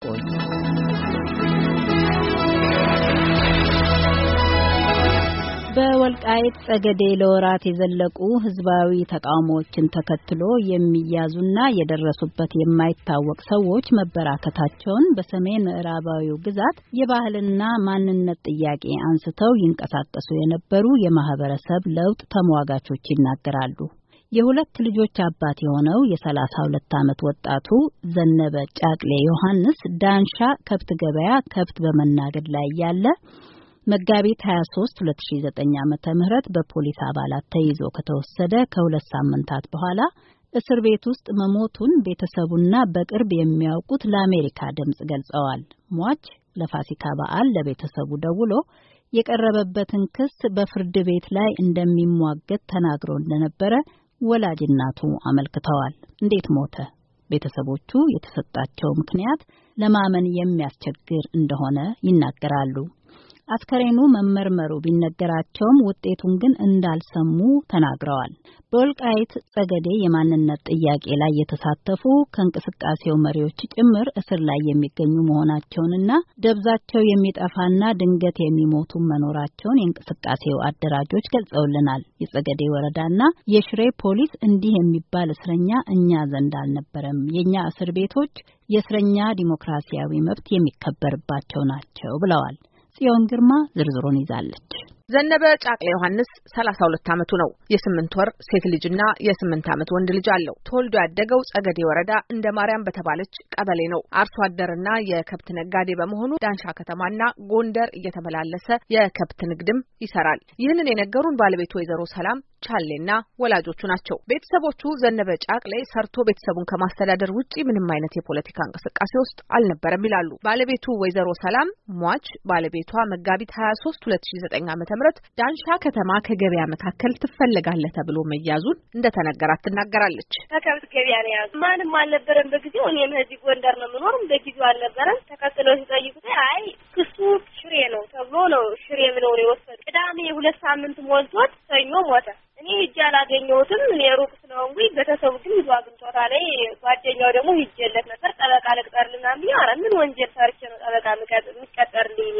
ቆዩ። በወልቃይት ጸገዴ ለወራት የዘለቁ ህዝባዊ ተቃውሞዎችን ተከትሎ የሚያዙና የደረሱበት የማይታወቅ ሰዎች መበራከታቸውን በሰሜን ምዕራባዊው ግዛት የባህልና ማንነት ጥያቄ አንስተው ይንቀሳቀሱ የነበሩ የማህበረሰብ ለውጥ ተሟጋቾች ይናገራሉ። የሁለት ልጆች አባት የሆነው የ32 ዓመት ወጣቱ ዘነበ ጫቅሌ ዮሐንስ ዳንሻ ከብት ገበያ ከብት በመናገድ ላይ ያለ መጋቢት 23 2009 ዓመተ ምህረት በፖሊስ አባላት ተይዞ ከተወሰደ ከሁለት ሳምንታት በኋላ እስር ቤት ውስጥ መሞቱን ቤተሰቡና በቅርብ የሚያውቁት ለአሜሪካ ድምጽ ገልጸዋል። ሟች ለፋሲካ በዓል ለቤተሰቡ ደውሎ የቀረበበትን ክስ በፍርድ ቤት ላይ እንደሚሟገት ተናግሮ እንደነበረ ወላጅ እናቱ አመልክተዋል። እንዴት ሞተ? ቤተሰቦቹ የተሰጣቸው ምክንያት ለማመን የሚያስቸግር እንደሆነ ይናገራሉ። አስከሬኑ መመርመሩ ቢነገራቸውም ውጤቱን ግን እንዳልሰሙ ተናግረዋል። በወልቃይት ጸገዴ የማንነት ጥያቄ ላይ የተሳተፉ ከእንቅስቃሴው መሪዎች ጭምር እስር ላይ የሚገኙ መሆናቸውንና ደብዛቸው የሚጠፋና ድንገት የሚሞቱ መኖራቸውን የእንቅስቃሴው አደራጆች ገልጸውልናል። የጸገዴ ወረዳና የሽሬ ፖሊስ እንዲህ የሚባል እስረኛ እኛ ዘንድ አልነበረም፣ የእኛ እስር ቤቶች የእስረኛ ዲሞክራሲያዊ መብት የሚከበርባቸው ናቸው ብለዋል። ጽዮን ግርማ ዝርዝሩን ይዛለች። ዘነበ ጫቅሌ ዮሐንስ 32 ዓመቱ ነው። የ8 ወር ሴት ልጅና የ8 ዓመት ወንድ ልጅ አለው። ተወልዶ ያደገው ጸገዴ ወረዳ እንደ ማርያም በተባለች ቀበሌ ነው። አርሶ አደርና የከብት ነጋዴ በመሆኑ ዳንሻ ከተማና ጎንደር እየተመላለሰ የከብት ንግድም ይሰራል። ይህንን የነገሩን ባለቤቱ ወይዘሮ ሰላም ቻሌና ወላጆቹ ናቸው። ቤተሰቦቹ ዘነበ ጫቅሌ ሰርቶ ቤተሰቡን ከማስተዳደር ውጪ ምንም አይነት የፖለቲካ እንቅስቃሴ ውስጥ አልነበረም ይላሉ። ባለቤቱ ወይዘሮ ሰላም ሟች ባለቤቷ መጋቢት 23 2009 ዓ.ም ዳንሻ ከተማ ከገበያ መካከል ትፈለጋለህ ተብሎ መያዙን እንደተነገራት ትናገራለች። ከከብት ገበያ ነው ያዙ። ማንም አልነበረም በጊዜው። እኔም እዚህ ጎንደር ነው የምኖርም፣ በጊዜው አልነበረም። ተከትለው ሲጠይቁት አይ ክሱ ሽሬ ነው ተብሎ ነው ሽሬ ብለው ነው የወሰዱት። ቅዳሜ 2 ሳምንት ሞልቶት ሰኞ ሞተ። እኔ ሂጅ አላገኘሁትም። እኔ ሩቅ ስለሆንኩኝ ቤተሰቡ ግን ይዞ አግኝቶታል። ጓደኛው ደግሞ ሂጄለት ነበር ጠበቃ ልቅጠርልህ ምናምን ብዬ፣ ኧረ ምን ወንጀል ሰርቼ ነው ጠበቃ የሚቀጠርልኝ?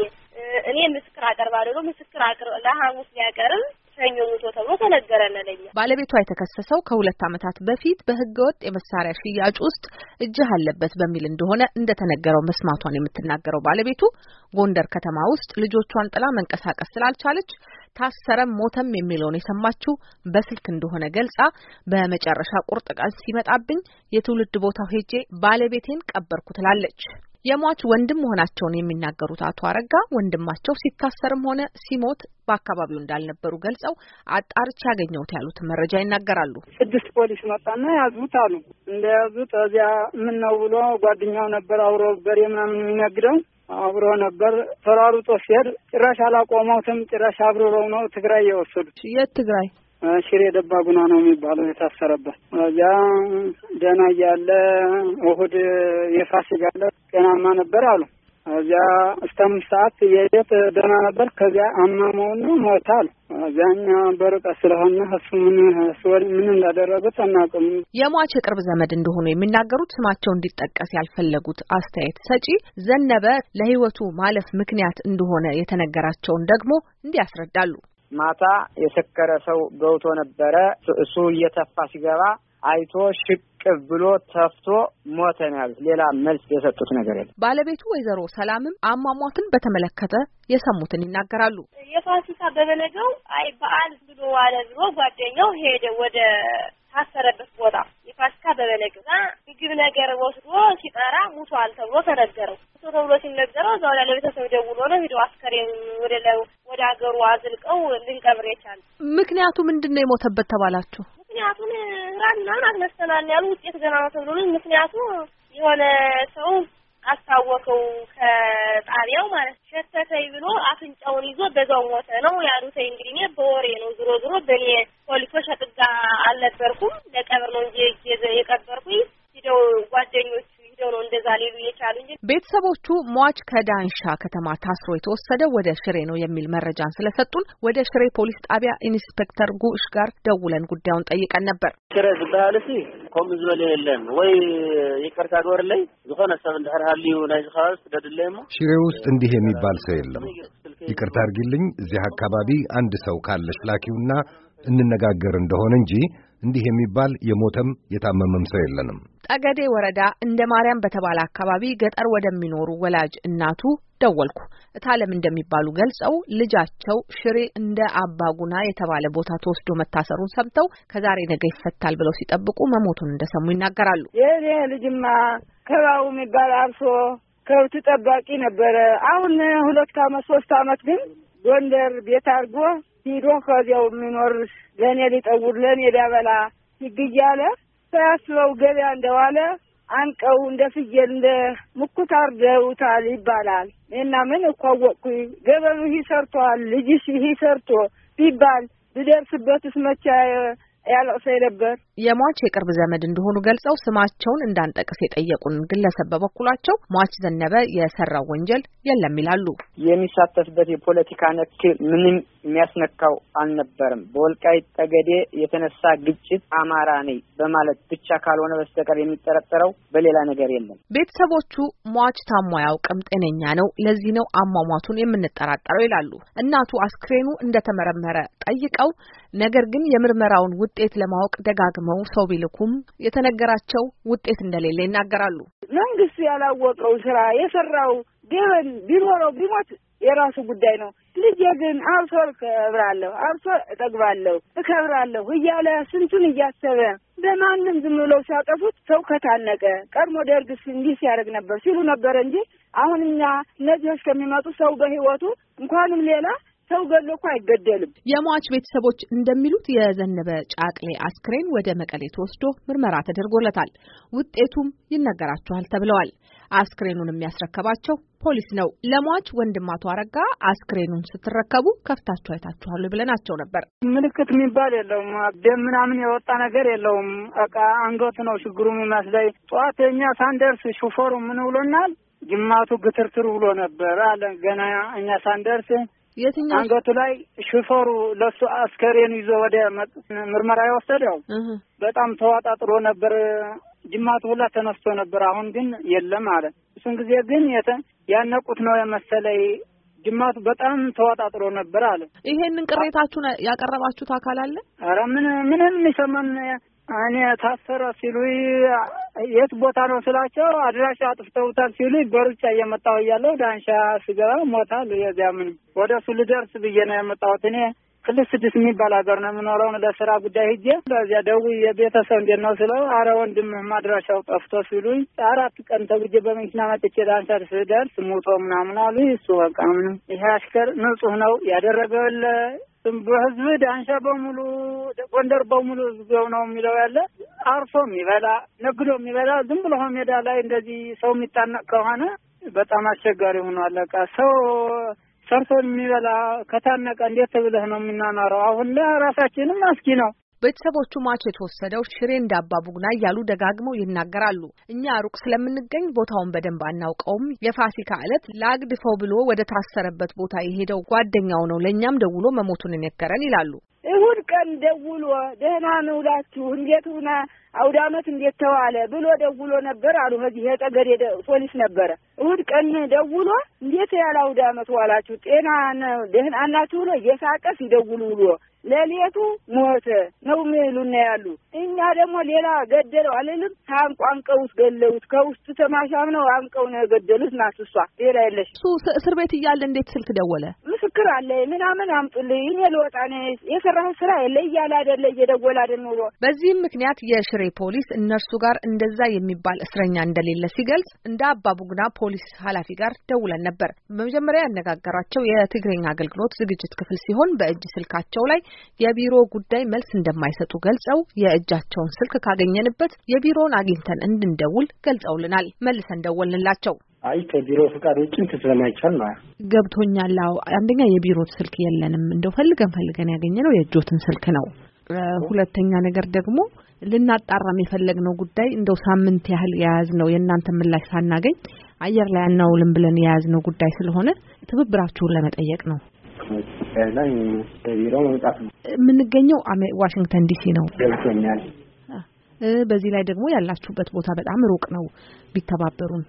እኔ ምስክር አቀርባለሁ ነው ምስክር አቅርብ ለሐሙስ ሊያቀርብ ሰኞ ሙቶ ተብሎ ተነገረን ለኛ። ባለቤቷ የተከሰሰው ከ2 ዓመታት በፊት በህገወጥ የመሳሪያ ሽያጭ ውስጥ እጅህ አለበት በሚል እንደሆነ እንደተነገረው መስማቷን የምትናገረው ባለቤቱ ጎንደር ከተማ ውስጥ ልጆቿን ጥላ መንቀሳቀስ ስላልቻለች ታሰረም ሞተም የሚለውን የሰማችው በስልክ እንደሆነ ገልጻ በመጨረሻ ቁርጥ ቀን ሲመጣብኝ የትውልድ ቦታው ሄጄ ባለቤቴን ቀበርኩ ትላለች። የሟች ወንድም መሆናቸውን የሚናገሩት አቶ አረጋ ወንድማቸው ሲታሰርም ሆነ ሲሞት በአካባቢው እንዳልነበሩ ገልጸው አጣርቼ ያገኘሁት ያሉት መረጃ ይናገራሉ። 6 ፖሊስ መጣና ያዙት አሉ። እንደያዙት እዚያ ምን ነው ብሎ ጓደኛው ነበር አብሮ በሬ ምናምን የሚነግደው አብሮ ነበር። ተሯሩጦ ሲሄድ ጭራሽ አላቆመውትም። ጭራሽ አብረው ነው ትግራይ የወሰዱት። የት ትግራይ? ሽሬ ደባጉና ነው የሚባለው የታሰረበት። እዚያ ደህና እያለ እሁድ የፋሲካ ዕለት ጤናማ ነበር አሉ። እዚያ እስከ 5 ሰዓት የት ደህና ነበር። ከዚያ አመመውና ሞተ አሉ። እዚያኛ በርቀት ስለሆነ እሱ ምን እንዳደረጉት አናውቅም። የሟች የቅርብ ዘመድ እንደሆኑ የሚናገሩት ስማቸው እንዲጠቀስ ያልፈለጉት አስተያየት ሰጪ ዘነበ ለህይወቱ ማለፍ ምክንያት እንደሆነ የተነገራቸውን ደግሞ እንዲህ ያስረዳሉ። ማታ የሰከረ ሰው ገብቶ ነበረ። እሱ እየተፋ ሲገባ አይቶ ሽቅ ብሎ ተፍቶ ሞተ ነው ያሉት። ሌላ መልስ የሰጡት ነገር የለም። ባለቤቱ ወይዘሮ ሰላምም አሟሟትን በተመለከተ የሰሙትን ይናገራሉ። የፋሲካ በበነገው አይ በዓል ብሎ ዋለ ብሎ ጓደኛው ሄደ ወደ ታሰረበት ቦታ። የፋሲካ በበነገው ምግብ ነገር ወስዶ ሲጠራ ሙቷል ተብሎ ተነገረው። ሙቶ ተብሎ ሲነገረው እዛው ላይ ለቤተሰብ ደውሎ ነው ሄደው አስከሬን ወደ ሀገሩ አዝልቀው ልንቀብር የቻልን። ምክንያቱ ምንድነው የሞተበት ተባላችሁ? ምክንያቱን ራን ምናምን አስነስተናል ያሉ ውጤት ገና ነው ተብሎ ነው። ምክንያቱ የሆነ ሰው አስታወቀው ከጣቢያው ማለት ሸተተኝ ብሎ አፍንጫውን ይዞ በዛው ሞተ ነው ያሉት። እንግዲህ እኔ በወሬ ነው ዞሮ ዞሮ በእኔ ፖሊሶች አጥጋ አልነበርኩም። ለቀብር ነው እንጂ የቀበርኩኝ ሂደው ጓደኞቹ ሂደው ነው እንደዛ ሊሉ የቻሉ እንጂ። ቤተሰቦቹ ሟች ከዳንሻ ከተማ ታስሮ የተወሰደ ወደ ሽሬ ነው የሚል መረጃን ስለሰጡን ወደ ሽሬ ፖሊስ ጣቢያ ኢንስፔክተር ጉሽ ጋር ደውለን ጉዳዩን ጠይቀን ነበር። ሽሬ ዝበሃል ሲ ከምኡ ዝበለ የለን ወይ ይቅርታ ግበርለይ ዝኾነ ሰብ እንድሕር ሃልዩ ናይዚ ከባቢ ስደድለይ እሞ ሽሬ ውስጥ እንዲህ የሚባል ሰው የለም። ይቅርታ አድርጊልኝ፣ እዚህ አካባቢ አንድ ሰው ካለሽ ላኪውና እንነጋገር እንደሆነ እንጂ እንዲህ የሚባል የሞተም የታመመም ሰው የለንም። ጠገዴ ወረዳ እንደ ማርያም በተባለ አካባቢ ገጠር ወደሚኖሩ ወላጅ እናቱ ደወልኩ። እታለም እንደሚባሉ ገልጸው ልጃቸው ሽሬ እንደ አባጉና የተባለ ቦታ ተወስዶ መታሰሩን ሰምተው ከዛሬ ነገ ይፈታል ብለው ሲጠብቁ መሞቱን እንደሰሙ ይናገራሉ። የኔ ልጅማ ከባው የሚባል አርሶ ከብት ጠባቂ ነበረ። አሁን 2 አመት 3 አመት ግን ጎንደር ቤት አድርጎ ሂዶ ከዚያው የሚኖር ለኔ ሊጠውር ለኔ ሊያበላ ይግያለ ሳያስበው ገበያ እንደዋለ አንቀው እንደ ፍየል እንደ ሙኩት አርደውታል ይባላል። እና ምን እኮ አወቅኩኝ ገበኑ ይህ ሰርቷል ልጅሽ ይህ ሰርቶ ቢባል ብደርስበትስ መቼ ያለቅሰኝ ነበር። የሟች የቅርብ ዘመድ እንደሆኑ ገልጸው ስማቸውን እንዳንጠቅስ የጠየቁን ግለሰብ በበኩላቸው ሟች ዘነበ የሰራው ወንጀል የለም ይላሉ። የሚሳተፍበት የፖለቲካ ነክ ምንም የሚያስነካው አልነበረም። በወልቃይት ጠገዴ የተነሳ ግጭት አማራ ነኝ በማለት ብቻ ካልሆነ በስተቀር የሚጠረጠረው በሌላ ነገር የለም። ቤተሰቦቹ ሟች ታሞ አያውቅም፣ ጤነኛ ነው፣ ለዚህ ነው አሟሟቱን የምንጠራጠረው ይላሉ። እናቱ አስክሬኑ እንደተመረመረ ጠይቀው ነገር ግን የምርመራውን ውጤት ለማወቅ ደጋግመው ሰው ቢልኩም የተነገራቸው ውጤት እንደሌለ ይናገራሉ። መንግስት ያላወቀው ስራ የሰራው ገበን ቢኖረው ቢሞት የራሱ ጉዳይ ነው። ልጄ ግን አርሶ እከብራለሁ፣ አርሶ እጠግባለሁ፣ እከብራለሁ እያለ ስንቱን እያሰበ በማንም ዝም ብለው ሲያጠፉት ሰው ከታነቀ ቀድሞ ደርግስ እንዲህ ሲያደርግ ነበር ሲሉ ነበር እንጂ አሁን እኛ እነዚህዎች ከሚመጡ ሰው በህይወቱ እንኳንም ሌላ ሰው ገሎ እኮ አይገደልም። የሟች ቤተሰቦች እንደሚሉት የዘነበ ጫቅሌ አስክሬን ወደ መቀሌ ተወስዶ ምርመራ ተደርጎለታል። ውጤቱም ይነገራቸዋል ተብለዋል። አስክሬኑን የሚያስረከባቸው ፖሊስ ነው። ለሟች ወንድም አቶ አረጋ አስክሬኑን ስትረከቡ ከፍታችሁ አይታችኋል ብለናቸው ነበር። ምልክት የሚባል የለውም፣ ደም ምናምን የወጣ ነገር የለውም። በቃ አንገቱ ነው ችግሩ የሚመስለኝ። ጠዋት እኛ ሳንደርስ ሹፌሩ ምን ብሎናል? ጅማቱ ግትርትር ብሎ ነበር አለ። ገና እኛ ሳንደርስ የትኛው አንገቱ ላይ ሹፌሩ ለሱ አስከሬን ይዞ ወደ ምርመራ የወሰደው በጣም ተዋጣጥሮ ነበር። ጅማቱ ሁላ ተነስቶ ነበር። አሁን ግን የለም አለ። እሱን ጊዜ ግን ያነቁት ነው የመሰለኝ። ጅማቱ በጣም ተዋጣጥሮ ነበር አለ። ይሄንን ቅሬታችሁን ያቀረባችሁት አካል አለ? ኧረ ምንም የሚሰማን እኔ ታሰረ ሲሉ የት ቦታ ነው ስላቸው አድራሻ አጥፍተውታል ሲሉ በሩጫ እየመጣሁ እያለሁ ዳንሻ ስገባ ሞታል። የዚያ ምንም ወደ እሱ ልደርስ ብዬ ነው የመጣሁት። እኔ ክልል 6 የሚባል ሀገር ነው የምኖረው። ለስራ ጉዳይ ሂጄ በዚያ ደውዬ የቤተሰብ እንዴት ነው ስለው አረ ወንድምህ አድራሻው ጠፍቶ ሲሉኝ 4 ቀን ተጉዤ በመኪና መጥቼ ዳንሻ ስደርስ ሞቶ ምናምን አሉ። እሱ በቃ ምንም ይሄ አሽከር ንጹህ ነው ያደረገው በህዝብ ዳንሻ በሙሉ ጎንደር በሙሉ ህዝብ ነው የሚለው ያለ አርሶ የሚበላ ነግዶ የሚበላ ዝም ብሎ ሜዳ ላይ እንደዚህ ሰው የሚታነቅ ከሆነ በጣም አስቸጋሪ ሆኗል። በቃ ሰው ሰርቶ የሚበላ ከታነቀ እንዴት ብለህ ነው የምናኖረው? አሁን ለራሳችንም አስጊ ነው። ቤተሰቦቹ ሟች የተወሰደው ሽሬ እንደ አባ ቡግና እያሉ ደጋግመው ይናገራሉ። እኛ ሩቅ ስለምንገኝ ቦታውን በደንብ አናውቀውም። የፋሲካ ዕለት ላግድፈው ብሎ ወደ ታሰረበት ቦታ የሄደው ጓደኛው ነው ለእኛም ደውሎ መሞቱን የነገረን ይላሉ። እሁድ ቀን ደውሎ ደህና ነው እላችሁ እንዴት ሆነ አውደ ዓመት እንዴት ተዋለ ብሎ ደውሎ ነበር አሉ። ከዚህ የጠገዴ ፖሊስ ነበረ። እሁድ ቀን ደውሎ እንዴት ያለ አውደ ዓመት ዋላችሁ ጤና ነው ደህና ናችሁ ብሎ እየሳቀ ሲደውል ውሎ ሌሊቱ ሞተ ነው የሚሉና ያሉ። እኛ ደግሞ ሌላ ገደለው አልልም። ታንቆ አንቀውት ገለውት ከውስጥ ተማሻም ነው አንቀው ነው የገደሉት። ናት እሷ ሌላ የለሽ። እሱ እስር ቤት እያለ እንዴት ስልክ ደወለ? ምስክር አለ ምናምን አምጡልኝ እኔ ልወጣ ነው የሰራኸው ስራ የለ እያለ አይደለ እየደወለ አይደል ኑሮ። በዚህም ምክንያት የሽሬ ፖሊስ እነርሱ ጋር እንደዛ የሚባል እስረኛ እንደሌለ ሲገልጽ እንደ አባ ቡግና ፖሊስ ኃላፊ ጋር ደውለን ነበር። በመጀመሪያ ያነጋገራቸው የትግርኛ አገልግሎት ዝግጅት ክፍል ሲሆን በእጅ ስልካቸው ላይ የቢሮ ጉዳይ መልስ እንደማይሰጡ ገልጸው የእጃቸውን ስልክ ካገኘንበት የቢሮውን አግኝተን እንድንደውል ገልጸውልናል። መልሰን ደወልንላቸው። አይ ከቢሮ ፍቃድ ውጭ ስለማይቻል ነው። ገብቶኛል። አዎ አንደኛ የቢሮ ስልክ የለንም፣ እንደው ፈልገን ያገኘነው የእጆትን ስልክ ነው። ሁለተኛ ነገር ደግሞ ልናጣራም የፈለግነው ጉዳይ እንደው ሳምንት ያህል የያዝነው የእናንተ ምላሽ ሳናገኝ አየር ላይ አናውልም ብለን የያዝነው ጉዳይ ስለሆነ ትብብራችሁን ለመጠየቅ ነው። ላይ በቢሮ መምጣት ነው። የምንገኘው ዋሽንግተን ዲሲ ነው። ገብቶኛል። በዚህ ላይ ደግሞ ያላችሁበት ቦታ በጣም ሩቅ ነው። ቢተባበሩን።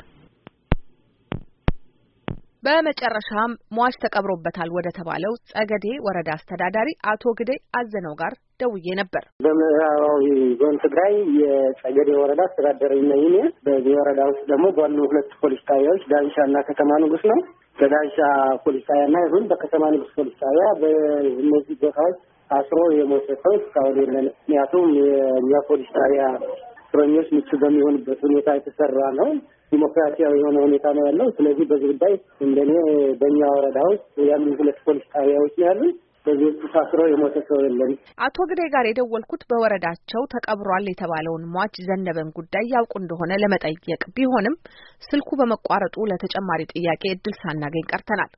በመጨረሻም ሟች ተቀብሮበታል ወደ ተባለው ጸገዴ ወረዳ አስተዳዳሪ አቶ ግዴ አዘነው ጋር ደውዬ ነበር። በምዕራባዊ ዞን ትግራይ የጸገዴ ወረዳ አስተዳዳሪ ነኝ። በዚህ ወረዳ ውስጥ ደግሞ ባሉ ሁለት ፖሊስ ጣቢያዎች ዳንሻና ከተማ ንጉስ ነው። በዳንሻ ፖሊስ ጣቢያና ይሁን በከተማ ንጉስ ፖሊስ ጣቢያ በእነዚህ ቦታዎች አስሮ የሞተ ሰው እስካሁን የለም። ምክንያቱም የእኛ ፖሊስ ጣቢያ እስረኞች ምቹ በሚሆንበት ሁኔታ የተሰራ ነው። ዲሞክራሲያዊ የሆነ ሁኔታ ነው ያለው። ስለዚህ በዚህ ጉዳይ እንደኔ በእኛ ወረዳ ውስጥ ያሉ ሁለት ፖሊስ ጣቢያዎች ነው ያሉ። በዚህ ውስጥ ታስሮ የሞተ ሰው የለም። አቶ ግዴ ጋር የደወልኩት በወረዳቸው ተቀብሯል የተባለውን ሟች ዘነበን ጉዳይ ያውቁ እንደሆነ ለመጠየቅ ቢሆንም ስልኩ በመቋረጡ ለተጨማሪ ጥያቄ እድል ሳናገኝ ቀርተናል።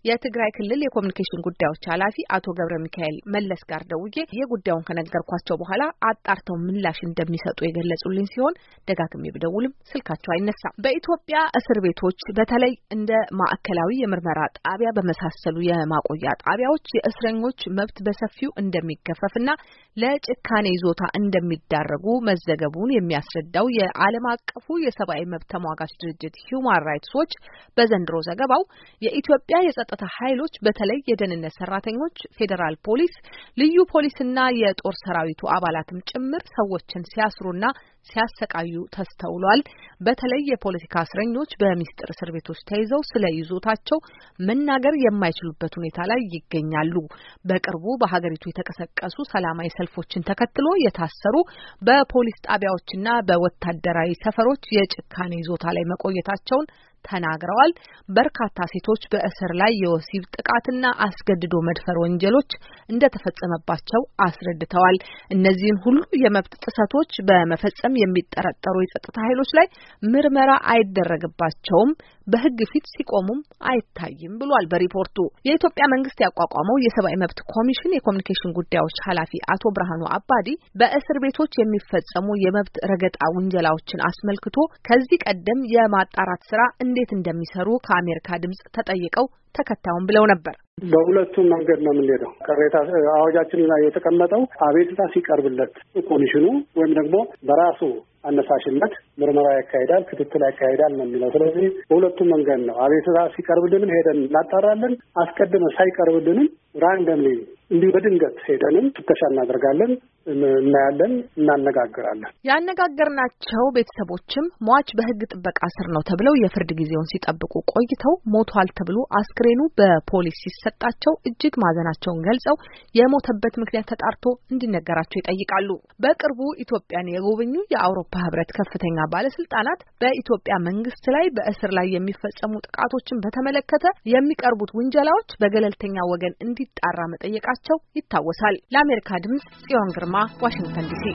የትግራይ ክልል የኮሚኒኬሽን ጉዳዮች ኃላፊ አቶ ገብረ ሚካኤል መለስ ጋር ደውዬ የጉዳዩን ከነገርኳቸው በኋላ አጣርተው ምላሽ እንደሚሰጡ የገለጹልኝ ሲሆን ደጋግሜ ብደውልም ስልካቸው አይነሳም። በኢትዮጵያ እስር ቤቶች በተለይ እንደ ማዕከላዊ የምርመራ ጣቢያ በመሳሰሉ የማቆያ ጣቢያዎች የእስረኞች መብት በሰፊው እንደሚገፈፍና ለጭካኔ ይዞታ እንደሚዳረጉ መዘገቡን የሚያስረዳው የዓለም አቀፉ የሰብአዊ መብት ተሟጋች ድርጅት ሂውማን ራይትስ ዎች በዘንድሮ ዘገባው የኢትዮጵያ የጸጥታ ኃይሎች በተለይ የደህንነት ሰራተኞች፣ ፌዴራል ፖሊስ፣ ልዩ ፖሊስና የጦር ሰራዊቱ አባላትም ጭምር ሰዎችን ሲያስሩና ሲያሰቃዩ ተስተውሏል። በተለይ የፖለቲካ እስረኞች በሚስጥር እስር ቤቶች ተይዘው ስለ ይዞታቸው መናገር የማይችሉበት ሁኔታ ላይ ይገኛሉ። በቅርቡ በሀገሪቱ የተቀሰቀሱ ሰላማዊ ሰልፎችን ተከትሎ የታሰሩ በፖሊስ ጣቢያዎችና በወታደራዊ ሰፈሮች የጭካኔ ይዞታ ላይ መቆየታቸውን ተናግረዋል። በርካታ ሴቶች በእስር ላይ የወሲብ ጥቃትና አስገድዶ መድፈር ወንጀሎች እንደተፈጸመባቸው አስረድተዋል። እነዚህን ሁሉ የመብት ጥሰቶች በመፈጸም የሚጠረጠሩ የጸጥታ ኃይሎች ላይ ምርመራ አይደረግባቸውም፣ በሕግ ፊት ሲቆሙም አይታይም ብሏል በሪፖርቱ። የኢትዮጵያ መንግስት ያቋቋመው የሰብአዊ መብት ኮሚሽን የኮሚኒኬሽን ጉዳዮች ኃላፊ አቶ ብርሃኑ አባዲ በእስር ቤቶች የሚፈጸሙ የመብት ረገጣ ውንጀላዎችን አስመልክቶ ከዚህ ቀደም የማጣራት ስራ እንዴት እንደሚሰሩ ከአሜሪካ ድምጽ ተጠይቀው ተከታዩን ብለው ነበር። በሁለቱም መንገድ ነው የምንሄደው። ቅሬታ አዋጃችን ላይ የተቀመጠው አቤቱታ ሲቀርብለት ኮሚሽኑ ወይም ደግሞ በራሱ አነሳሽነት ምርመራ ያካሂዳል፣ ክትትል ያካሂዳል ነው የሚለው። ስለዚህ በሁለቱም መንገድ ነው። አቤቱታ ሲቀርብልንም ሄደን እናጣራለን። አስቀድመን ሳይቀርብልንም ራንደምሊ እንዲሁ በድንገት ሄደንም ፍተሻ እናደርጋለን፣ እናያለን፣ እናነጋግራለን። ያነጋገርናቸው ቤተሰቦችም ሟች በሕግ ጥበቃ ስር ነው ተብለው የፍርድ ጊዜውን ሲጠብቁ ቆይተው ሞቷል ተብሎ አስክሬኑ በፖሊስ ሲሰጣቸው እጅግ ማዘናቸውን ገልጸው የሞተበት ምክንያት ተጣርቶ እንዲነገራቸው ይጠይቃሉ። በቅርቡ ኢትዮጵያን የጎበኙ የአውሮፓ ሕብረት ከፍተኛ ባለስልጣናት በኢትዮጵያ መንግስት ላይ በእስር ላይ የሚፈጸሙ ጥቃቶችን በተመለከተ የሚቀርቡት ውንጀላዎች በገለልተኛ ወገን እንዲጣራ መጠየቃቸው ይታወሳል። ለአሜሪካ ድምጽ ጽዮን ግርማ፣ ዋሽንግተን ዲሲ።